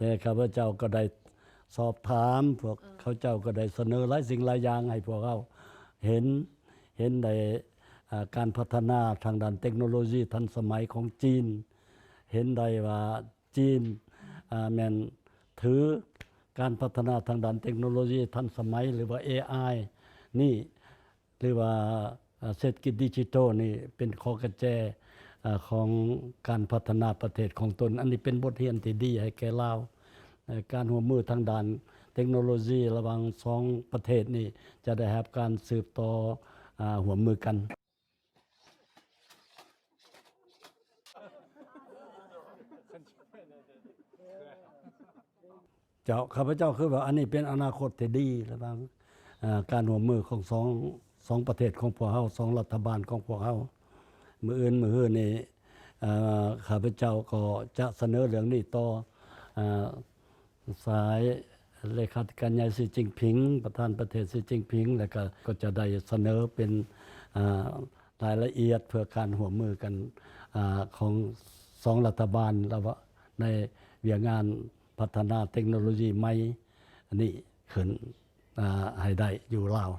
ແຕ່ຂ້າພະເຈົ້າກໍໄດ້ສອບຖາມ ພວກເຂົາເຈົ້າກໍໄດ້ສະເໜີຫຼາຍສິ່ງຫຼາຍຢ່າງໃຫ້ພວກເຮົາເຫັນ ເຫັນໄດ້ ອາ ການພັດທະນາທາງດ້ານເຕັກໂນໂລຊີທັນສະໄໝຂອງຈີນ ເຫັນໄດ້ວ່າຈີນ ອາ ແມ່ນຖືການພັດທະນາທາງດ້ານເຕັກໂນໂລຊີທັນສະໄໝ ຫຼືວ່າ ເອໄອ ນີ້ ຫຼືວ່າ ອາ ເສດຖະກິດດິຈິຕອນນີ້ເປັນຂໍ້ກະແຈ ອາ ຂອງການພັດທະນາປະເທດຂອງຕົນ. ອັນນີ້ເປັນບົດຮຽນທີ່ດີໃຫ້ແກ່ລາວ. ເອີ ການຮ່ວມມືທາງດ້ານເຕັກໂນໂລຊີລະຫວ່າງສອງປະເທດນີ້ຈະໄດ້ຮັບການສືບຕໍ່ ອາ ຮ່ວມມືກັນ. ເຈົ້າ ຂ້າພະເຈົ້າຄິດວ່າອັນນີ້ເປັນອະນາຄົດທີ່ດີລະຫວ່າງ ອາ ການຮ່ວມມືຂອງສອງ ສອງປະເທດຂອງພວກເຮົາ ສອງລັດຖະບານຂອງພວກເຮົາ. ມື້ອື່ນ ມື້ຮືນີ້ ອາ ຂ້າພະເຈົ້າກໍຈະສະເໜີເລື່ອງນີ້ຕໍ່ ອາ ສາຍເລຂາທິການໃຫຍ່ ສີຈິ້ນຜິງ ປະທານປະເທດ ສີຈິ້ນຜິງ ແລ້ວກໍ ກໍຈະໄດ້ສະເໜີເປັນ ອາ ລາຍລະອຽດເພື່ອການຮ່ວມມືກັນ ອາ ຂອງສອງລັດຖະບານ ລະຫວ່າງ ໃນວຽກງານພັດທະນາເຕັກໂນໂລຊີໃໝ່ນີ້ຂຶ້ນ ອາ ໃຫ້ໄດ້ຢູ່ລາວ.